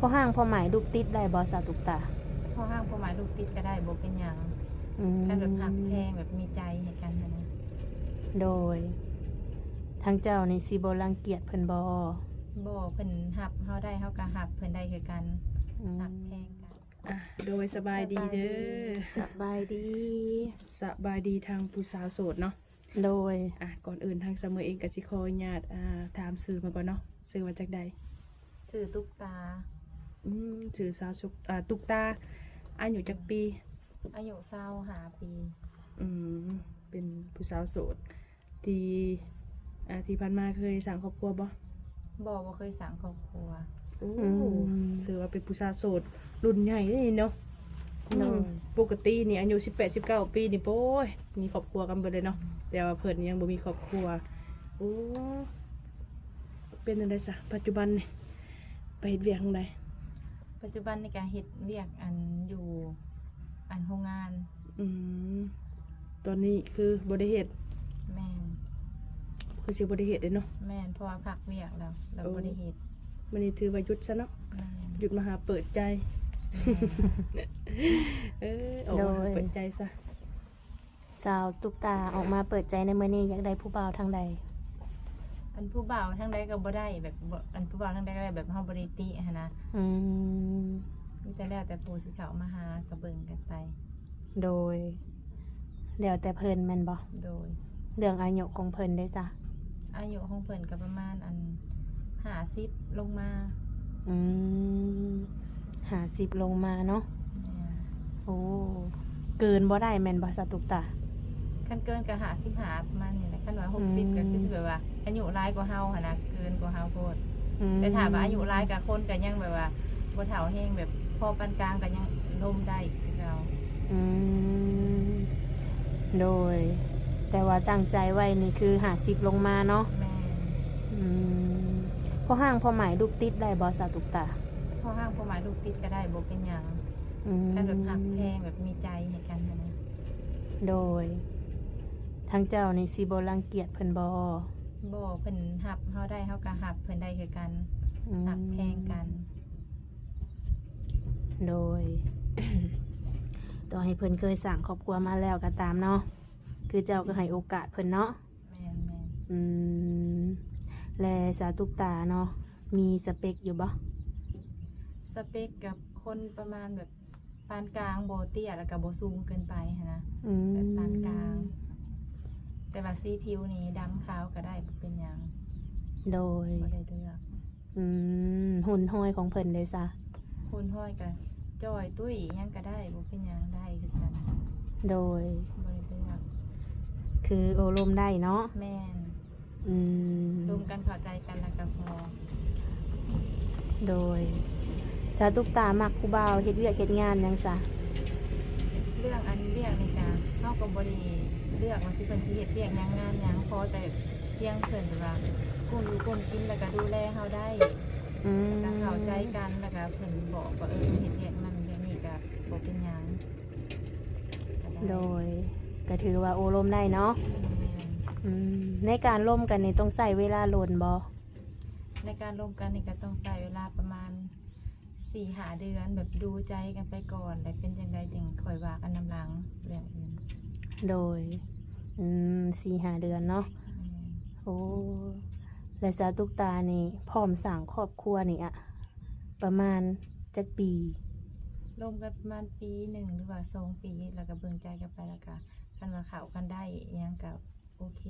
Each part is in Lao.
ພໍຮ່າງພໍໝາຍລູກຕິດໄດ້ບໍ່ ສາວຕຸກຕາ? ພໍຮ່າງພໍໝາຍລູກຕິດກໍໄດ້ ບໍ່ເປັນຫຍັງ. ອືມ ຄັນແບບຮັກແພງ ແບບມີໃຈໃຫ້ກັນຫັ້ນນະ. ໂດຍ ທາງເຈົ້ານີ້ຊິບໍ່ລັງກຽດເພິ່ນບໍ່? ບໍ່ ເພິ່ນຮັບເຮົາໄດ້ ເຮົາກໍຮັບເພິ່ນໄດ້ຄືກັນ. ອືມ ຮັກແພງກັນ. ອ່ະ ໂດຍ ສະບາຍດີເດີ. ສະບາຍດີ ສະບາຍດີທາງຜູ້ສາວໂສດເນາະ. ໂດຍ ອ່ະ ກ່ອນອື່ນທາງສະເໝີເອງກໍຊິຂໍອະນຸຍາດ ອ່າ ຖາມຊື່ມາກ່ອນເນາະ. ຊື່ວ່າຈັ່ງໃດ? ຊື່ຕຸກຕາ. ອືມ ຊື່ສາວ ຕຸກຕາ. ອາຍຸຈັກປີ? ອາຍຸຊາວຫ້າປີ. ອືມ ເປັນຜູ້ສາວໂສດ ທີ່ ອ່າ ທີ່ຜ່ານມາເຄີຍສ້າງຄອບຄົວບໍ່? ບໍ່ ບໍ່ເຄີຍສ້າງຄອບຄົວ. ໂອ້ ອືມ ຖືວ່າເປັນຜູ້ສາວໂສດລຸ້ນໃຫຍ່ເດ້ເນາະ. ໂດຍ ອືມ ປົກກະຕິນີ້ອາຍຸສິບແປດ ສິບເກົ້າປີນີ້ ໂອ້ຍ ມີຄອບຄົວກັນເບິດເລີຍເນາະ. ແຕ່ວ່າເພິ່ນຍັງບໍ່ມີຄອບຄົວ. ໂອ້ ເປັນຈັ່ງໃດຊະ ປັດຈຸບັນນີ້ ໄປເຮັດວຽກທາງໃດ? ປັດຈຸບັນນີ້ກະເຮັດວຽກ ອັນ ຢູ່ ອັນ ໂຮງງານ. ອືມ ຕອນນີ້ຄືບໍ່ໄດ້ເຮັດ? ແມ່ນ. ຄືຊິບໍ່ໄດ້ເຮັດເດ້ເນາະ? ແມ່ນ ເພາະວ່າພັກວຽກແລ້ວ ແລ້ວບໍ່ໄດ້ເຮັດ. ມື້ນີ້ຖືວ່າຢຸດຊະເນາະ? ແມ່ນ. ຢຸດມາຫາເປີດໃຈ. ແມ່ນ. ເອີ ອອກມາ ໂດຍ ເປີດໃຈຊະ. ສາວຕຸກຕາອອກມາເປີດໃຈໃນມື້ນີ້ ຢາກໄດ້ຜູ້ບ່າວທາງໃດ? ອັນຜູ້ບ່າວທາງໃດກໍບໍ່ໄດ້ ແບບ ບໍ່ ອັນຜູ້ບ່າວທາງໃດກໍໄດ້ ແບບເຮົາບໍ່ໄດ້ຕິຫັ້ນນະ. ອືມ ມີແຕ່ແລ້ວແຕ່ຜູ້ຊິເຂົ້າມາຫາ ກໍເບິ່ງກັນໄປ. ໂດຍ ແລ້ວແຕ່ເພິ່ນແມ່ນບໍ່? ໂດຍ. ເລື່ອງອາຍຸຂອງເພິ່ນເດ້ຊະ? ອາຍຸຂອງເພິ່ນກໍປະມານ ອັນ ຫ້າສິບລົງມາ. ອືມ ຫ້າສິບລົງມາເນາະ. ແມ່ນ. ໂອ້ ເກີນບໍ່ໄດ້ແມ່ນບໍ່ ສາວຕຸກຕາ? ຄັນເກີນກໍຫ້າສິບຫ້າ ປະມານນີ້ແຫຼະ. ຄັນວ່າ ອືມ ຫົກສິບ ກໍຄືຊິແບບວ່າອາຍຸຫຼາຍກວ່າເຮົາຫັ້ນນະ ເກີນກວ່າເຮົາໂພດ. ອືມ ແຕ່ຖ້າວ່າອາຍຸຫຼາຍກໍຄົນກໍຍັງແບບວ່າບໍ່ເຖົ້າແຮງ ແບບພໍປານກາງກໍຍັງລົມໄດ້ຄືເກົ່າ. ອືມ ໂດຍ ແຕ່ວ່າຕັ້ງໃຈໄວ້ນີ້ຄືຫ້າສິບລົງມາເນາະ. ແມ່ນ. ອືມ ພໍຮ່າງພໍໝາຍລູກຕິດໄດ້ບໍ່ ສາວຕຸກຕາ? ພໍຮ່າງພໍໝາຍລູກຕິດກໍໄດ້ ບໍ່ເປັນຫຍັງ. ອືມ ຄັນແບບຮັກແພງ ແບບມີໃຈໃຫ້ກັນຫັ້ນນະ. ໂດຍ ທາງເຈົ້ານີ້ຊິບໍ່ລັງກຽດເພິ່ນບໍ່? ບໍ່ ເພິ່ນຮັບເຮົາໄດ້ ເຮົາກໍຮັບເພິ່ນໄດ້ຄືກັນ. ອືມ ຮັກແພງກັນ. ໂດຍ ຕໍ່ໃຫ້ເພິ່ນເຄີຍສ້າງຄອບຄົວມາແລ້ວກໍຕາມເນາະ ຄືເຈົ້າກໍໃຫ້ໂອກາດເພິ່ນເນາະ. ແມ່ນໆ. ອືມ ແລະ ສາວຕຸກຕາເນາະ ມີສະເປັກຢູ່ບໍ່? ສະເປັກກັບຄົນປະມານແບບປານກາງ ບໍ່ເຕ້ຍ ແລ້ວກໍບໍ່ສູງເກີນໄປຫັ້ນນະ. ອືມ ແບບປານກາງ ແຕ່ວ່າສີຜິວນີ້ດຳຂາວກໍໄດ້ ບໍ່ເປັນຫຍັງ. ໂດຍ ບໍ່ໄດ້ເລືອກ. ອືມ ຮຸ່ນຮອຍຂອງເພິ່ນເດ້ຊະ? ຮຸ່ນຮອຍກະຈ່ອຍຕຸ້ຍຫຍັງກະໄດ້ ບໍ່ເປັນຫຍັງ ໄດ້ຄືກັນ. ໂດຍ ບໍ່ໄດ້ເລືອກ ຄືໂອ້ລົມໄດ້ເນາະ. ແມ່ນ. ອືມ ລົມກັນເຂົ້າໃຈກັນແລ້ວກະພໍ. ໂດຍ ສາວຕຸກຕາມັກຜູ້ບ່າວເຮັດວຽກເຮັດງານຫຍັງຊະ? ເລື່ອງອັນວຽກນີ້ກະ ເຮົາກະບໍ່ໄດ້ເລືອກວ່າຊິ ເພິ່ນຊິເຮັດວຽກຫຍັງງານຫຍັງ ຂໍແຕ່ ພຽງເພິ່ນແບບວ່າກຸ້ມຢູ່ກຸ້ມກິນ ແລ້ວກະດູແລເຮົາໄດ້. ອືມ ແລ້ວກະເຂົ້າໃຈກັນ ແລ້ວກະເພິ່ນບອກວ່າ ເອີ ເຮັດວຽກນັ້ນວຽກນີ້ກະບໍ່ເປັນຫຍັງ ກະໄດ້. ໂດຍ ກະຖືວ່າໂອ້ລົມໄດ້ເນາະ. ແມ່ນ. ອືມ ໃນການລົມກັນນີ້ຕ້ອງໃຊ້ເວລາດົນບໍ່? ໃນການລົມກັນນີ້ກະຕ້ອງໃຊ້ເວລາປະມານ ສີ່ຫ້າເດືອນ ແບບດູໃຈກັນໄປກ່ອນ ແລ້ວເປັນຈັ່ງໃດຈຶ່ງຄ່ອຍວ່າກັນນຳຫຼັງເລື່ອງອື່ນ. ໂດຍ ອືມ ສີ່ຫ້າເດືອນເນາະ. ແມ່ນ. ໂອ້ ແລະ ສາວຕຸກຕານີ້ພ້ອມສ້າງຄອບຄົວນີ້ອະ ປະມານຈັກປີ? ລົມກັນປະມານປີໜຶ່ງ ຫຼືວ່າສອງປີ ແລ້ວກະເບິ່ງໃຈກັນໄປ ແລ້ວກະຄັນວ່າເຂົ້າກັນໄດ້ອີ່ຫຍັງກະ ໂອເຄ.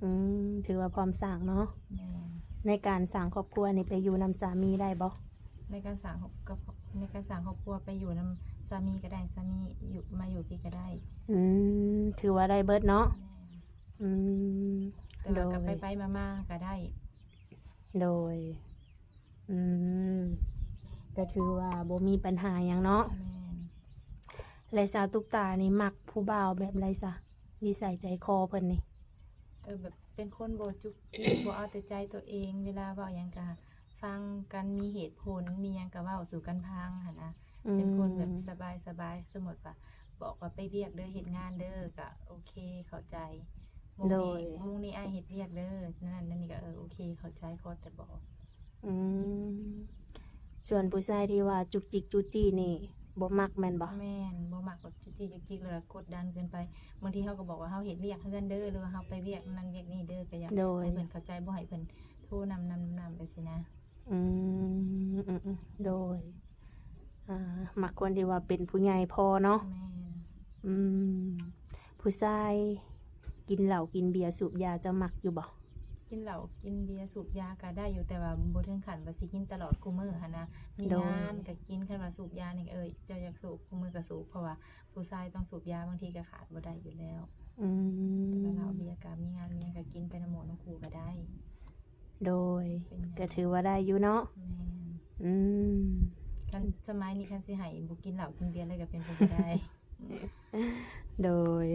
ອືມ ຖືວ່າພ້ອມສ້າງເນາະ. ແມ່ນ. ໃນການສ້າງຄອບຄົວນີ້ໄປຢູ່ນຳສາມີໄດ້ບໍ່? ໃນການສ້າງຄອບ ໃນການສ້າງຄອບຄົວໄປຢູ່ນຳສາມີກໍໄດ້ ສາມີຢູ່ ມາຢູ່ພີ້ກໍໄດ້. ອືມ ຖືວ່າໄດ້ເບິດເນາະ. ແມ່ນ. ອືມ ແຕ່ວ່າ ໂດຍ ກໍໄປໆມາໆກໍໄດ້. ໂດຍ. ອືມ ກໍຖືວ່າບໍ່ມີບັນຫາຫຍັງເນາະ. ແມ່ນ. ແລະ ສາວຕຸກຕານີ້ມັກຜູ້ບ່າວແບບໃດຊະ? ນິໄສໃຈຄໍເພິ່ນນີ້? ເອີ ແບບເປັນຄົນບໍ່ຈຸກຈິກ ບໍ່ເອົາແຕ່ໃຈຕົວເອງ ເວລາເວົ້າຫຍັງກະຟັງກັນ ມີເຫດຜົນ ມີຫຍັງກະເວົ້າສູ່ກັນຟັງຫັ້ນນະ. ອືມ ເປັນຄົນແບບສະບາຍໆ ສົມມຸດວ່າບອກວ່າໄປວຽກເດີ ເຮັດງານເດີ ກະໂອເຄ ເຂົ້າໃຈ. ໂມງນີ້ ໂດຍ ໂມງນີ້ອ້າຍເຮັດວຽກເດີ ນັ້ນນັ້ນນີ້ກະ ເອີ ໂອເຄ ເຂົ້າໃຈ ຂໍແຕ່ບອກ. ອືມ ສ່ວນຜູ້ຊາຍທີ່ວ່າຈຸກຈິກຈູ້ຈີ້ນີ້ບໍ່ມັກແມ່ນບໍ່? ແມ່ນ ບໍ່ມັກແບບຈູ້ຈີ້ຈຸກຈິກ ແລ້ວກໍກົດດັນເກີນໄປ. ບາງທີເຮົາກໍບອກວ່າເຮົາເຮັດວຽກເຮືອນເດີ ຫຼືວ່າເຮົາໄປວຽກນັ້ນວຽກນີ້ເດີ ກໍຢາກ ໂດຍ ໃຫ້ເພິ່ນເຂົ້າໃຈ ບໍ່ໃຫ້ເພິ່ນໂທນຳ ນຳ ນຳ ແບບຊີ້ນະ. ອືມ ອືມໆ ໂດຍ ອ່າ ມັກຄົນທີ່ວ່າເປັນຜູ້ໃຫຍ່ພໍເນາະ. ແມ່ນ ອືມ ຜູ້ຊາຍກິນເຫຼົ້າກິນເບຍສູບຢາ ເຈົ້າມັກຢູ່ບໍ່? ກິນເຫຼົ້າກິນເບຍສູບຢາກໍໄດ້ຢູ່ ແຕ່ວ່າບໍ່ເຖິງຂັ້ນວ່າຊິກິນຕະຫຼອດຄູ່ມື້ຫັ້ນນະ. ມີ ໂດຍ ງານກໍກິນ ຄັນວ່າສູບຢານີ້ ເອີ ເຈົ້າຢາກສູບຄູ່ມື້ກໍສູບ ເພາະວ່າຜູ້ຊາຍຕ້ອງສູບຢາ ບາງທີກໍຂາດບໍ່ໄດ້ຢູ່ແລ້ວ. ອືມ ແຕ່ວ່າເຫຼົ້າເບຍກໍມີງານມີຫຍັງກໍກິນໄປນຳໝູ່ນຳຄູ່ກໍໄດ້. ໂດຍ ເປັນຫຍັງ ກໍຖືວ່າໄດ້ຢູ່ເນາະ. ແມ່ນ ອືມ ຄັນສະໄໝນີ້ ຄັນຊິໃຫ້ບໍ່ກິນເຫຼົ້າກິນເບຍເລີຍກໍເປັນໄປບໍ່ໄດ້. ໂດຍ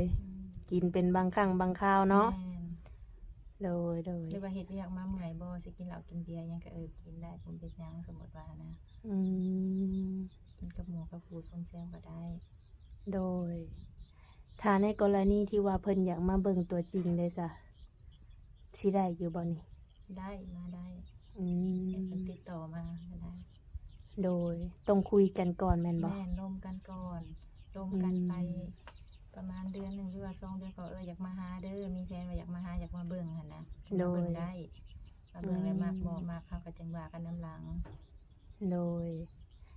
ອືມ ກິນເປັນບາງຄັ້ງບາງຄາວເນາະ. ແມ່ນ ໂດຍໆ ຫຼືວ່າເຮັດວຽກມາເມື່ອຍບໍ່ ຊິກິນເຫຼົ້າກິນເບຍຫຍັງກໍ ເອີ ກິນໄດ້ ບໍ່ເປັນຫຍັງ ສົມມຸດວ່ານະ. ອືມ ກິນກັບໝູ່ກັບຄູ່ຊົມແຊວກໍໄດ້. ໂດຍ ຖ້າໃນກໍລະນີທີ່ວ່າເພິ່ນຢາກມາເບິ່ງຕົວຈິງເດຊະ ຊິໄດ້ຢູ່ບໍ່ນີ້? ໄດ້ ມາໄດ້. ອືມ ໃຫ້ເພິ່ນຕິດຕໍ່ມາກໍໄດ້. ໂດຍ ຕ້ອງຄຸຍກັນກ່ອນແມ່ນບໍ່? ແມ່ນ ລົມກັນກ່ອນ ລົມກັນໄປ ອືມ ປະມານເດືອນໜຶ່ງ ຫຼືວ່າສອງເດືອນ ກໍ ເອີ ຢາກມາຫາເດີ ມີແຜນວ່າຢາກມາຫາ ຢາກມາເບິ່ງຫັ້ນນະ. ໂດຍ ມາເບິ່ງໄດ້ ມາເບິ່ງແລ້ວມັກບໍ່ ອືມ ມັກ ເຮົາກໍຈຶ່ງວ່າກັນນຳຫຼັງ. ໂດຍ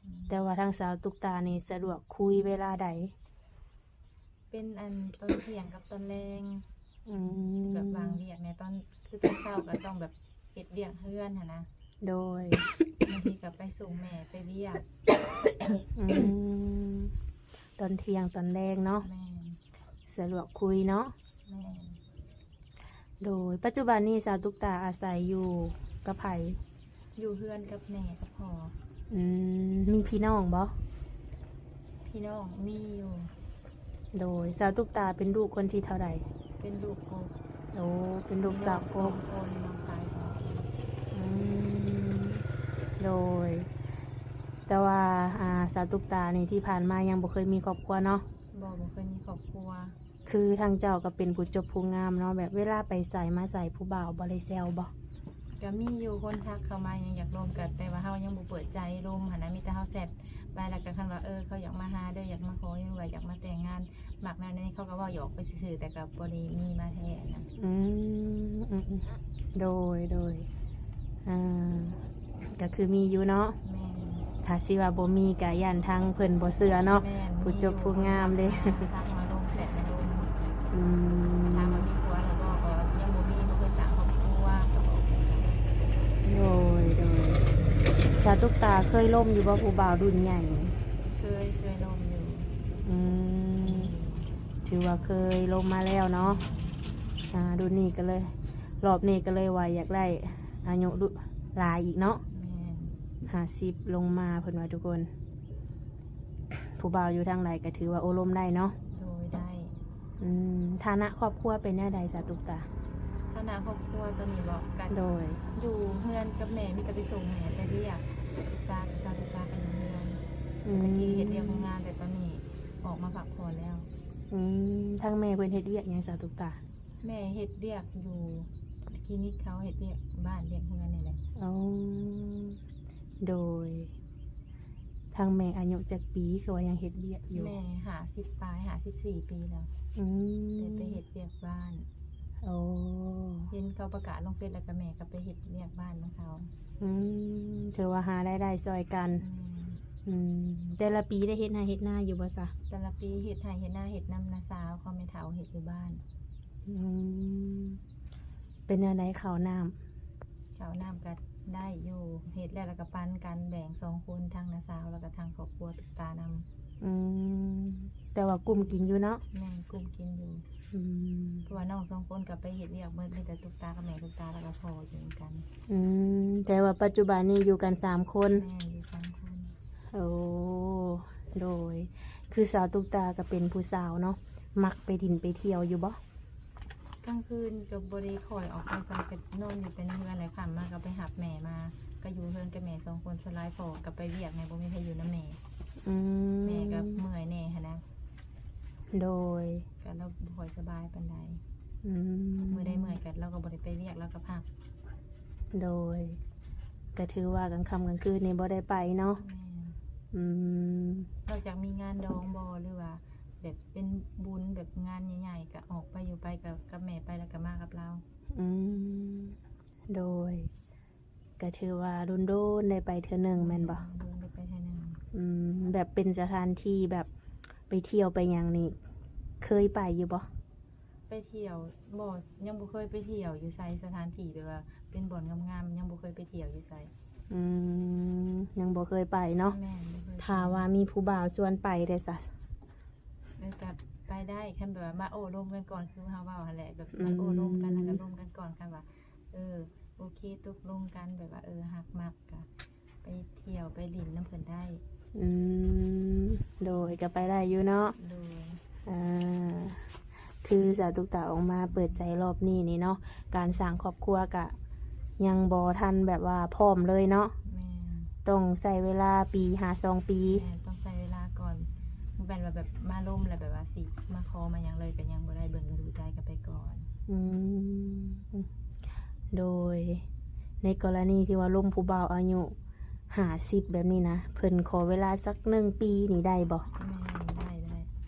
ອືມ ແຕ່ວ່າທາງສາວຕຸກຕານີ້ສະດວກຄຸຍເວລາໃດ? ເປັນອັນຕອນທ່ຽງກັບຕອນແລງ. ອືມ ແບບວ່າງວຽກແດ່ ຕອນ ຄືຕອນເຊົ້າກໍຕ້ອງແບບເຮັດວຽກເຮືອນຫັ້ນນະ. ໂດຍ ບາງທີກໍໄປສົ່ງແມ່ໄປວຽກ. ອືມ ຕອນທ່ຽງຕອນແລງເນາະ. ແມ່ນ ສະດວກຄຸຍເນາະ. ແມ່ນ ໂດຍ ປັດຈຸບັນນີ້ສາວຕຸກຕາອາໄສຢູ່ກັບໃຜ? ຢູ່ເຮືອນກັບແມ່ກັບພໍ່. ອືມ ມີພີ່ນ້ອງບໍ່? ພີ່ນ້ອງມີຢູ່. ໂດຍ ສາວຕຸກຕາເປັນລູກຄົນທີເທົ່າໃດ? ເປັນລູກກົກ. ໂອ້ ເປັນລູກສາວກົກ. ມີນ້ອງສອງຄົນ ນ້ອງຊາຍສອງຄົນ. ອືມ ໂດຍ ແຕ່ວ່າ ອ່າ ສາວຕຸກຕານີ້ທີ່ຜ່ານມາຍັງບໍ່ເຄີຍມີຄອບຄົວເນາະ? ບໍ່ ບໍ່ເຄີຍມີຄອບຄົວ. ຄືທາງເຈົ້າກໍເປັນຜູ້ຈົບຜູ້ງາມເນາະ ແບບເວລາໄປໃສມາໃສຜູ້ບ່າວບໍ່ໄດ້ແຊວບໍ່? ກໍມີຢູ່ ຄົນທັກເຂົ້າມາຫຍັງຢາກລົມກັນ ແຕ່ວ່າເຮົາຍັງບໍ່ເປີດໃຈລົມຫັ້ນນະ ມີແຕ່ເຮົາແຊັດໄປ ແລ້ວກໍຄັນວ່າ ເອີ ເຂົາຢາກມາຫາເດີ ຢາກມາຂໍ ຫຼືວ່າຢາກມາແຕ່ງງານ ມັກແນວນີ້ ເຂົາກໍເວົ້າຫຍອກໄປຊື່ໆ ແຕ່ກໍບໍ່ໄດ້ມີມາແທ້ນະ. ອືມ ອືມໆ ໂດຍ ໂດຍ ອ່າ ກໍຄືມີຢູ່ເນາະ. ແມ່ນ ຖ້າຊິວ່າບໍ່ມີກໍຢ້ານທາງເພິ່ນບໍ່ເຊື່ອເນາະ. ແມ່ນ ຜູ້ຈົບຜູ້ງາມເດ້ ມີຢູ່ ທັກມາລົມ ແຊດມາລົມ. ອືມ ຖາມວ່າມີຜົວແລ້ວບໍ່ ກໍຍັງບໍ່ມີ ບໍ່ເຄີຍສ້າງຄອບຄົວ. ໂດຍ ໂດຍ ສາວຕຸກຕາເຄີຍລົມຢູ່ບໍ່ ຜູ້ບ່າວລຸ້ນໃຫຍ່? ເຄີຍ ເຄີຍລົມຢູ່. ອືມ ອືມ ຖືວ່າເຄີຍລົມມາແລ້ວເນາະ. ອ່າ ລຸ້ນນີ້ກໍເລີຍ ລອບນີ້ກໍເລີຍວ່າຢາກໄດ້ອາຍຸລຸ ຫຼາຍອີກເນາະ. ແມ່ນ ຫ້າສິບລົງມາເພິ່ນວ່າທຸກຄົນ. ຜູ້ບ່າວຢູ່ທາງໃດກໍຖືວ່າໂອ້ລົມໄດ້ເນາະ. ໂດຍ ໄດ້. ອືມ ຖານະຄອບຄົວເປັນແນວໃດສາວຕຸກຕາ? ຖານະຄອບຄົວຕອນນີ້ບໍ? ກໍ ໂດຍ ຢູ່ເຮືອນກັບແມ່ ມີແຕ່ໄປສົ່ງແມ່ໄປວຽກ. ຕຸກຕາ ສາວຕຸກຕາກໍຢູ່ເຮືອນ. ອືມ ແຕ່ກີ້ເຮັດວຽກໂຮງງານ ແຕ່ຕອນນີ້ອອກມາພັກຜ່ອນແລ້ວ. ອືມ ທາງແມ່ເພິ່ນເຮັດວຽກຫຍັງສາວຕຸກຕາ? ແມ່ເຮັດວຽກຢູ່ຄລີນິກເຂົາ ເຮັດວຽກບ້ານວຽກເຮືອນນີ້ແຫຼະ. ອໍ ໂດຍ ທາງແມ່ອາຍຸຈັກປີ ຄືວ່າຍັງເຮັດວຽກຢູ່? ແມ່ຫ້າສິບປາຍ ຫ້າສິບສີ່ປີແລ້ວ. ອືມ ແຕ່ໄປເຮັດວຽກບ້ານ. ໂອ້ ເຫັນເຂົາປະກາດລົງເຟສ ແລ້ວກໍແມ່ກໍໄປເຮັດວຽກບ້ານນຳເຂົາ. ອືມ ຖືວ່າຫາລາຍໄດ້ຊ່ອຍກັນ. ແມ່ນ. ອືມ ແຕ່ລະປີໄດ້ເຮັດໄຮ່ເຮັດນາຢູ່ບໍ່ຊະ? ແຕ່ລະປີເຮັດໄຮ່ເຮັດນາ ເຮັດນຳນ້າສາວເຂົາ ແມ່ເຖົ້າເຮັດຢູ່ບ້ານ. ອືມ ເປັນແນວໃດເຂົ້ານ້ຳ? ເຂົ້ານ້ຳກໍໄດ້ຢູ່ ເຮັດແລ້ວ ແລ້ວກໍປັນກັນແບ່ງສອງຄົນ ທັງນ້າສາວ ແລ້ວກໍທັງຄອບຄົວຕຸກຕານຳ. ອືມ ແຕ່ວ່າກຸ້ມກິນຢູ່ເນາະ? ແມ່ນ ກຸ້ມກິນຢູ່. ອືມ ເພາະວ່ານ້ອງສອງຄົນກໍໄປເຮັດວຽກເບິດ ມີແຕ່ຕຸກຕາກັບແມ່ຕຸກຕາ ແລ້ວກໍພໍ່ຢູ່ນຳກັນ. ອືມ ແຕ່ວ່າປັດຈຸບັນນີ້ຢູ່ກັນສາມຄົນ? ແມ່ນ ຢູ່ສາມຄົນ. ໂອ້ ໂດຍ ຄືສາວຕຸກຕາກໍເປັນຜູ້ສາວເນາະ ມັກໄປດິນໄປທ່ຽວຢູ່ບໍ່? ກາງຄືນກໍບໍ່ໄດ້ຄ່ອຍອອກໄປໃສ ກໍນອນຢູ່ແຕ່ໃນເຮືອນແຫຼະ ຄ່ຳມາກໍໄປຮັບແມ່ມາ ກໍຢູ່ເຮືອນກັບແມ່ສອງຄົນ. ສ່ວນຫຼາຍພໍ່ກໍໄປວຽກແດ່ ບໍ່ມີໃຜຢູ່ນຳແມ່. ອືມ ແມ່ກໍເມື່ອຍແດ່ຫັ້ນນະ. ໂດຍ ກໍລາວບໍ່ຄ່ອຍສະບາຍປານໃດ. ອືມ ມື້ໃດເມື່ອຍກໍ ລາວກໍບໍ່ໄດ້ໄປວຽກ ລາວກໍພັກ. ໂດຍ ກໍຖືວ່າກາງຄ່ຳກາງຄືນນີ້ບໍ່ໄດ້ໄປເນາະ. ແມ່ນ. ອືມ. ນອກຈາກມີງານດອງບໍ່ ຫຼືວ່າແບບເປັນບຸນແບບງານໃຫຍ່ໆ ກໍອອກໄປຢູ່ ໄປກັບ ກັບແມ່ໄປ ແລ້ວກໍມາກັບລາວ. ອືມ. ໂດຍ. ກໍຖືວ່າດົນໆໄດ້ໄປເທື່ອໜຶ່ງແມ່ນບໍ່? ໂດນໆໄດ້ໄປເທື່ອໜຶ່ງ. ອືມ. ແບບເປັນສະຖານທີ່ແບບໄປທ່ຽວໄປຫຍັງນີ້ ເຄີຍໄປຢູ່ບໍ່? ໄປທ່ຽວ ບໍ່ ຍັງບໍ່ເຄີຍໄປທ່ຽວຢູ່ໃສ ສະຖານທີ່ແບບວ່າເປັນບ່ອນງາມໆ ຍັງບໍ່ເຄີຍໄປທ່ຽວຢູ່ໃສ. ອືມ. ຍັງບໍ່ເຄີຍໄປເນາະ. ແມ່ນ ບໍ່ເຄີຍໄປ. ຖ້າວ່າມີຜູ້ບ່າວຊວນໄປເດ້ຊະ? ເອີ ກໍໄປໄດ້ ຄັນແບບວ່າມາໂອ້ລົມກັນກ່ອນ ຄືເຮົາເວົ້າຫັ້ນແຫຼະ ແບບ ອືມ ມາໂອ້ລົມກັນ ແລ້ວກໍລົມກັນກ່ອນ ຄັນວ່າ ເອີ ໂອເຄ ຕົກລົງກັນ ແບບວ່າ ເອີ ຮັກມັກ ກໍໄປທ່ຽວໄປຫຼິ້ນນຳເພິ່ນໄດ້. ອືມ. ໂດຍ ກໍໄປໄດ້ຢູ່ເນາະ. ໂດຍ. ອ່າ ຄືສາວຕຸກຕາອອກມາເປີດໃຈລອບນີ້ນີ້ເນາະ ການສ້າງຄອບຄົວກະຍັງບໍ່ທັນແບບວ່າພ້ອມເລີຍເນາະ. ແມ່ນ. ຕ້ອງໃຊ້ເວລາປີຫາສອງປີ. ແມ່ນ ຕ້ອງໃຊ້ເວລາກ່ອນ ບໍ່ແມ່ນວ່າແບບມາລົມແລ້ວແບບວ່າຊິມາຂໍມາຫຍັງເລີຍ ກໍຍັງບໍ່ໄດ້ ເບິ່ງດູໃຈກັນໄປກ່ອນ. ອືມ. ໂດຍ ໃນກໍລະນີທີ່ວ່າລົມຜູ້ບ່າວອາຍຸຫ້າສິບແບບນີ້ນະ ເພິ່ນຂໍເວລາສັກໜຶ່ງປີນີ້ໄດ້ບໍ່? ແມ່ນ ໄດ້ ໄດ້.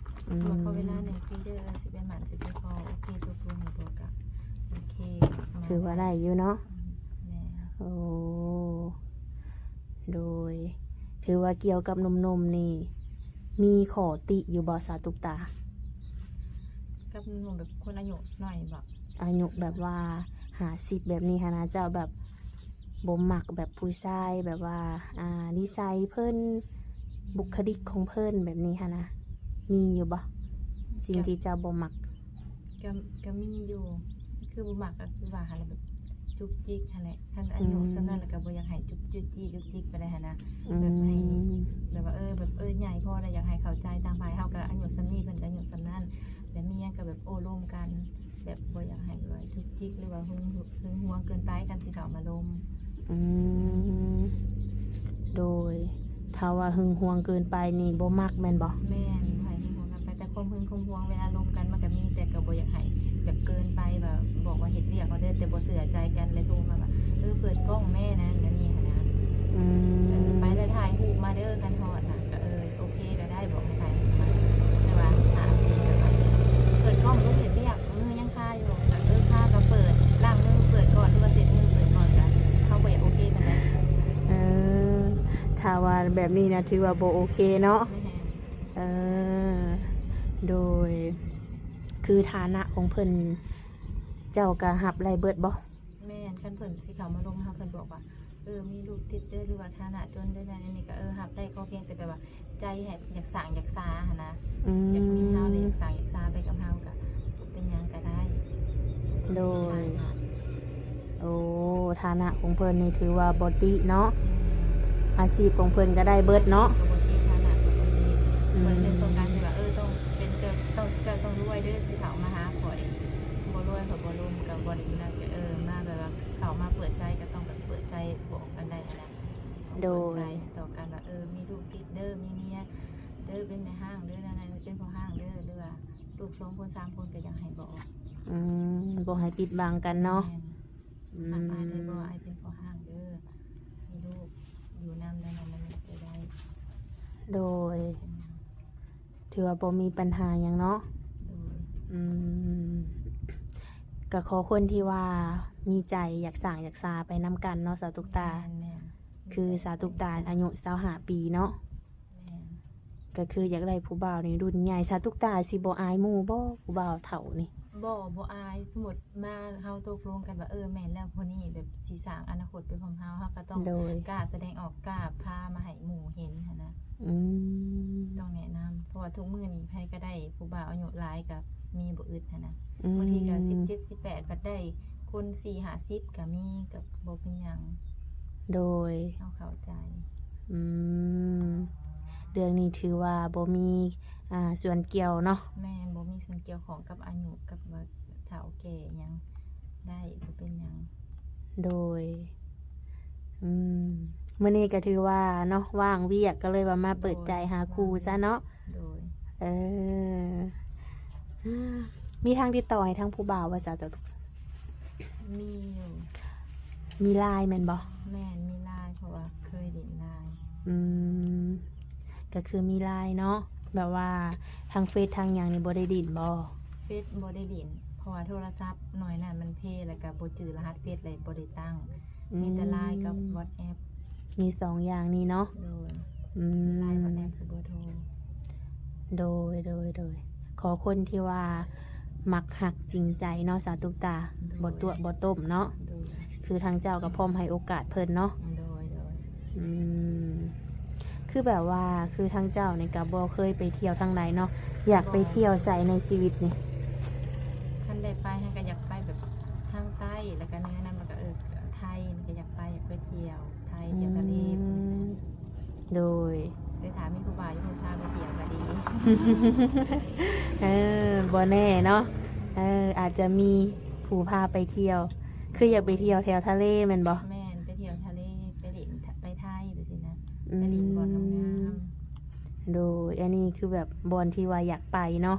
ອືມ. ຂໍເວລາໜຶ່ງປີເດີ ຊິໄປໝັ້ນ ຊິໄປຂໍ ໂອເຄ ຕົກລົງແລ້ວບໍ່ ກໍໂອເຄ ຖືວ່າໄດ້ຢູ່ເນາະ. ອືມ. ແມ່ນ. ໂອ້ ໂດຍ ຖືວ່າກ່ຽວກັບໜຸ່ມໆນີ້ ມີຂໍ້ຕິຢູ່ບໍ່ ສາວຕຸກຕາ? ກັບໜຸ່ມແບບຄົນອາຍຸນ້ອຍບໍ? ອາຍຸແບບວ່າຫ້າສິບແບບນີ້ຫັ້ນນະ ເຈົ້າແບບບໍ່ມັກແບບຜູ້ຊາຍແບບວ່າ ອ່າ ນິໄສເພິ່ນ ບຸກຄະລິກຂອງເພິ່ນແບບນີ້ຫັ້ນນະ ມີຢູ່ບໍ່ ສິ່ງທີ່ເຈົ້າບໍ່ມັກ? ກໍ ກໍມີຢູ່ ຄືບໍ່ມັກກໍຄືວ່າຫັ້ນແຫຼະ ແບບຈຸກຈິກຫັ້ນແຫຼະ ຄັນອາຍຸສ່ຳນັ້ນແລ້ວກໍບໍ່ຢາກໃຫ້ຈຸກຈິກ ຈຸກຈິກປານໃດຫັ້ນນະ. ອືມ. ແບບໃຫ້ ແບບວ່າ ເອີ ແບບ ເອີ ໃຫຍ່ພໍແລ້ວ ຢາກໃຫ້ເຂົ້າໃຈຕ່າງຝ່າຍ ເຮົາກໍອາຍຸສ່ຳນີ້ ເພິ່ນກໍອາຍຸສ່ຳນັ້ນ ແລ້ວມີຫຍັງກໍແບບໂອ້ລົມກັນ ແບບບໍ່ຢາກໃຫ້ແບບວ່າຈຸກຈິກ ຫຼືວ່າຫຶງ ຫຶງຫວງເກີນໄປ ຄັນຊິເຂົ້າມາລົມ. ອືມ. ໂດຍ ຖ້າວ່າຫຶງຫວງເກີນໄປນີ້ບໍ່ມັກແມ່ນບໍ່? ແມ່ນ ບໍ່ໃຫ້ຫຶງຫວງເກີນໄປ ແຕ່ຄວາມຫຶງຄວາມຫວງເວລາລົມກັນມັນກໍມີ ແຕ່ກໍບໍ່ຢາກໃຫ້ແບບເກີນໄປ ແບບບອກວ່າເຮັດວຽກເອົາເດີ ແຕ່ບໍ່ເຊື່ອໃຈກັນ ແລ້ວໂທມາວ່າ ເອີ ເປີດກ້ອງແມ່ນະ ແບບນີ້ຫັ້ນນະ. ອືມ. ເອີ ໄປແລ້ວຖ່າຍຮູບມາເດີ ຄັນຮອດນະ ກໍ ເອີ ໂອເຄກໍໄດ້ ບອກໃຫ້ຖ່າຍຮູບມາ ແຕ່ວ່າຖ້າຊິແບບວ່າເປີດກ້ອງລົງເຮັດວຽກ ມືຍັງຄາຢູ່ ກໍ ເອີ ຄາກໍເປີດ ລ້າງມືເປີດກ່ອນ ຫຼືວ່າເຊັດມືເປີດກ່ອນ ກໍເຮົາບໍ່ຢາກໂອເຄປານໃດ. ເອີ ຖ້າວ່າແບບນີ້ນະ ຖືວ່າບໍ່ໂອເຄເນາະ. ແມ່ນ. ເອີ ໂດຍ ຄືຖານະຂອງເພິ່ນ ເຈົ້າກໍຮັບໄດ້ເບິດບໍ່? ແມ່ນ ຄັນເພິ່ນຊິເຂົ້າມາລົມເຮົາ ເພິ່ນບອກວ່າ ເອີ ມີລູກຕິດເດີ ຫຼືວ່າຖານະຈົນເດີ ນັ້ນນີ້ກໍ ເອີ ຮັບໄດ້ ຂໍພຽງແຕ່ແບບວ່າໃຈໃຫ້ ຢາກສ້າງຢາກສາຫັ້ນນະ. ອືມ. ຢາກມີເຮົາ ແລະ ຢາກສ້າງຢາກສາໄປກັບເຮົາ ກໍເປັນຫຍັງກໍໄດ້. ໂດຍ. ຖານະ ໂອ້ ຖານະຂອງເພິ່ນນີ້ຖືວ່າບໍ່ຕິເນາະ. ອືມ. ອາຊີບຂອງເພິ່ນກໍໄດ້ເບິດເນາະ. ອາຊີບກໍບໍ່ຕິ ຖານະກໍບໍ່ຕິ. ອືມ. ເພິ່ນຕ້ອງການທີ່ວ່າ ເອີ ຕ້ອງເປັນ ເຈົ້າຕ້ອງ ເຈົ້າຕ້ອງລວຍເດີ ຊິເຂົ້າມາຫາຂ້ອຍ ບໍ່ລວຍຂ້ອຍບໍ່ລົມ ກໍບໍ່ໄດ້ ເອີ ມາແບບວ່າເຂົ້າມາເປີດໃຈ ກໍຕ້ອງແບບເປີດໃຈບອກກັນໄດ້ຫັ້ນນະ. ໂດຍ. ຕ້ອງເປີດໃຈຕໍ່ກັນວ່າ ເອີ ມີລູກຕິດເດີ ມີເມຍເດີ ເປັນແມ່ຮ້າງເດີ ແນວນັ້ນ ເປັນພໍ່ຮ້າງເດີ ຫຼືວ່າລູກສອງຄົນສາມຄົນ ກໍຢາກໃຫ້ບອກ. ອືມ. ບໍ່ໃຫ້ປິດບັງກັນເນາະ. ແມ່ນ. ອືມ. ຫາກອ້າຍໄດ້ບໍ່? ອ້າຍເປັນພໍ່ຮ້າງເດີ ມີລູກຢູ່ນຳ ແນວນັ້ນ ແນວນີ້ກໍໄດ້. ໂດຍ. ຖືວ່າບໍ່ມີບັນຫາຫຍັງເນາະ. ໂດຍ. ອືມ. ກໍຂໍຄົນທີ່ວ່າມີໃຈຢາກສ້າງຢາກສາໄປນຳກັນເນາະ ສາວຕຸກຕາ. ແມ່ນໆ. ຄືສາວຕຸກຕາອາຍຸຊາວຫ້າປີເນາະ. ແມ່ນ. ກໍຄືຢາກໄດ້ຜູ້ບ່າວນີ້ລຸ້ນໃຫຍ່. ສາວຕຸກຕາຊິບໍ່ອາຍໝູ່ບໍ່ ຜູ້ບ່າວເຖົ້ານີ້? ບໍ່ ບໍ່ອາຍ. ສົມມຸດມາເຮົາຕົກລົງກັນວ່າ ເອີ ແມ່ນແລ້ວ ຜູ້ນີ້ແບບຊິສ້າງອະນາຄົດໄປພ້ອມເຮົາ ເຮົາກໍຕ້ອງ ໂດຍ ກ້າສະແດງອອກ ກ້າພາມາໃຫ້ໝູ່ເຫັນຫັ້ນນະ. ອືມ. ຕ້ອງແນະນຳ ເພາະວ່າທຸກມື້ນີ້ໃຜກໍໄດ້ຜູ້ບ່າວອາຍຸຫຼາຍກໍມີບໍ່ອຶດຫັ້ນນະ. ອືມ. ບາງທີກໍສິບເຈັດ ສິບແປດ ບັດໄດ້ຄົນສີ່ຫ້າສິບກໍມີ ກໍບໍ່ເປັນຫຍັງ. ໂດຍ. ເຮົາເຂົ້າໃຈ. ອືມ. ເລື່ອງນີ້ຖືວ່າບໍ່ມີ ອ່າ ສ່ວນກ່ຽວເນາະ. ແມ່ນ ບໍ່ມີສ່ວນກ່ຽວຂ້ອງກັບອາຍຸ ກັບວ່າເຖົ້າແກ່ຫຍັງໄດ້ ບໍ່ເປັນຫຍັງ. ໂດຍ. ອືມ. ມື້ນີ້ກໍຖືວ່າເນາະ ວ່າງວຽກ ກໍເລີຍວ່າມາເປີດໃຈຫາຄູ່ຊະເນາະ. ໂດຍ. ເອີ ມີທາງຕິດຕໍ່ໃຫ້ທາງຜູ້ບ່າວບໍ່ຊະ? ມີຢູ່. ມີ LINE ແມ່ນບໍ່? ແມ່ນ ມີ LINE ເພາະວ່າເຄີຍຫຼິ້ນ LINE. ອືມ ກໍຄືມີ LINE ເນາະ ແບບວ່າທາງເຟສທາງຫຍັງນີ້ບໍ່ໄດ້ຫຼິ້ນບໍ່? ເຟສບໍ່ໄດ້ຫຼິ້ນ ເພາະວ່າໂທລະສັບໜ້ອຍນັ້ນມັນເພ ແລ້ວກໍບໍ່ຈື່ລະຫັດເຟສ ເລີຍບໍ່ໄດ້ຕັ້ງ. ອືມ ມີແຕ່ LINE ກັບ WhatsApp. ມີສອງຢ່າງນີ້ເນາະ. ໂດຍ ອືມ LINE WhatsApp ຄືເບີໂທ. ໂດຍ ໂດຍ ໂດຍ ຂໍຄົນທີ່ວ່າມັກຮັກຈິງໃຈເນາະ ສາວຕຸກຕາ. ໂດຍ ບໍ່ຕົວະບໍ່ຕົ້ມເນາະ. ໂດຍ ຄືທາງເຈົ້າກໍພ້ອມໃຫ້ໂອກາດເພິ່ນເນາະ. ໂດຍ ໂດຍ ອືມ ຄືແບບວ່າ ຄືທາງເຈົ້ານີ້ກໍບໍ່ເຄີຍໄປທ່ຽວທາງໃດເນາະ ຢາກໄປທ່ຽວໃສໃນຊີວິດນີ້? ຄັນໄດ້ໄປຫັ້ນກໍຢາກໄປແບບທາງໃຕ້ ແລ້ວກໍເໜືອນັ້ນ ແລ້ວກໍ ເອີ ໄທນີ້ກໍຢາກໄປ ຢາກໄປທ່ຽວໄທ ອືມ ທ່ຽວທະເລ. ໂດຍ ແຕ່ຖ້າມີຜູ້ບ່າວຢູ່ ເພິ່ນພາໄປທ່ຽວກໍດີ. ເອີ ບໍ່ແນ່ເນາະ ເອີ ອາດຈະມີຜູ້ພາໄປທ່ຽວ. ຄືຢາກໄປທ່ຽວແຖວທະເລແມ່ນບໍ່? ແມ່ນ ໄປທ່ຽວທະເລ ໄປຫຼິ້ນ ໄປໄທແບບຊີ້ນະ. ອືມ ໄປຫຼິ້ນບ່ອນງາມໆ. ໂດຍ ອັນນີ້ຄືແບບບ່ອນທີ່ວ່າຢາກໄປເນາະ.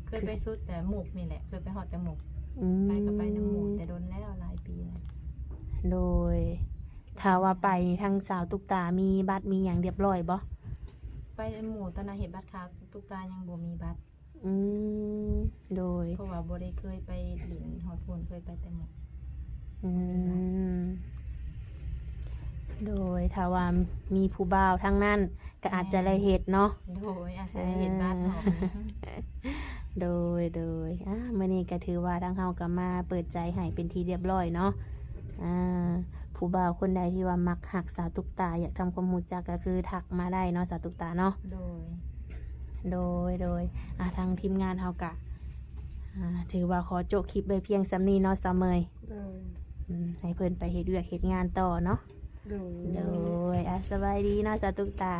ເຄີຍໄປສຸດແຕ່ໝູກນີ້ແຫຼະ ເຄີຍໄປຮອດແຕ່ໝູກ. ອືມ ໄປກໍໄປນຳໝູກ ແຕ່ດົນແລ້ວ ຫຼາຍປີແລ້ວ. ໂດຍ ຖ້າວ່າໄປນີ້ ທາງສາວຕຸກຕາມີບັດມີຫຍັງຮຽບຮ້ອຍບໍ່? ໄປນຳໝູ່ ຕອນນັ້ນເຮັດບັດຂາວ ຕຸກຕາຍັງບໍ່ມີບັດ. ອືມ ໂດຍ ເພາະວ່າບໍ່ໄດ້ເຄີຍໄປຫຼິ້ນຮອດພຸ້ນ ເຄີຍໄປແຕ່ໝູ່. ອືມ ໂດຍ ຖ້າວ່າມີຜູ້ບ່າວທາງນັ້ນ ກໍອາດຈະໄດ້ເຮັດເນາະ. ໂດຍ ອາດຈະໄດ້ເຮັດບັດເນາະ. ໂດຍ ໂດຍ ອ່າ ມື້ນີ້ກໍຖືວ່າທາງເຮົາກໍມາເປີດໃຈໃຫ້ເປັນທີ່ຮຽບຮ້ອຍເນາະ. ອ່າ ຜູ້ບ່າວຄົນໃດທີ່ວ່າມັກຮັກສາວຕຸກຕາ ຢາກທຳຄວາມຮູ້ຈັກ ກໍຄືທັກມາໄດ້ເນາະ ສາວຕຸກຕາເນາະ. ໂດຍ ໂດຍ ໂດຍ ອ່າ ທາງທີມງານເຮົາກະ ອ່າ ຖືວ່າຂໍໂຈະຄລິບໄວ້ພຽງສ່ຳນີ້ເນາະ ສາວເມຍ. ໂດຍ ອືມ ໃຫ້ເພິ່ນໄປເຮັດວຽກເຮັດງານຕໍ່ເນາະ. ໂດຍ ໂດຍ ອ່າ ສະບາຍດີເນາະ ສາວຕຸກຕາ.